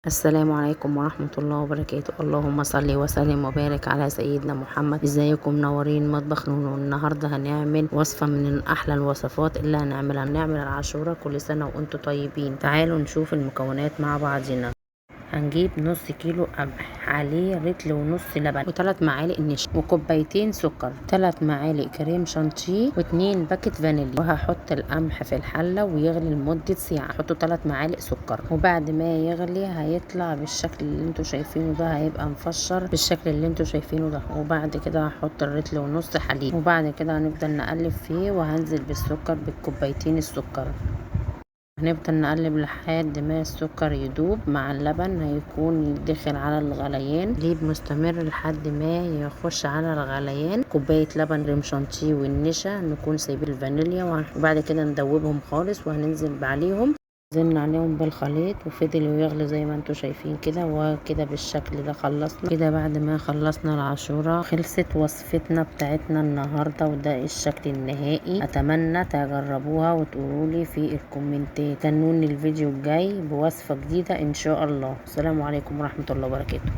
السلام عليكم ورحمة الله وبركاته. اللهم صل وسلم وبارك على سيدنا محمد. ازيكم منورين مطبخ نونو. النهارده هنعمل وصفة من احلى الوصفات اللي هنعملها، هنعمل العاشورة. كل سنة وانتم طيبين. تعالوا نشوف المكونات مع بعضنا. هنجيب نص كيلو قمح، عليه رتل ونص لبن، وثلاث معالق نشا، وكوبايتين سكر، 3 معالق كريم شانتيه، و2 باكت فانيليا. وهحط القمح في الحلة ويغلي لمدة ساعة. حطوا 3 معالق سكر، وبعد ما يغلي هيطلع بالشكل اللي انتوا شايفينه ده، هيبقى مفشر بالشكل اللي انتوا شايفينه ده. وبعد كده هحط الرتل ونص حليب، وبعد كده هنفضل نقلب فيه، وهنزل بالسكر بالكوبايتين السكر. هنفضل نقلب لحد ما السكر يدوب مع اللبن، هيكون يدخل على الغليان، تقليب مستمر لحد ما يخش على الغليان. كوباية لبن كريم شانتيه والنشا، نكون سايبين الفانيليا، وبعد كده ندوبهم خالص وهننزل عليهم. نزلنا عليهم بالخليط وفضلوا يغلي زي ما انتوا شايفين كده، وكده بالشكل ده خلصنا كده. بعد ما خلصنا العاشورة خلصت وصفتنا بتاعتنا النهاردة، وده الشكل النهائي. اتمنى تجربوها وتقولولي في الكومنتات. استنوني الفيديو الجاي بوصفة جديدة ان شاء الله. السلام عليكم ورحمة الله وبركاته.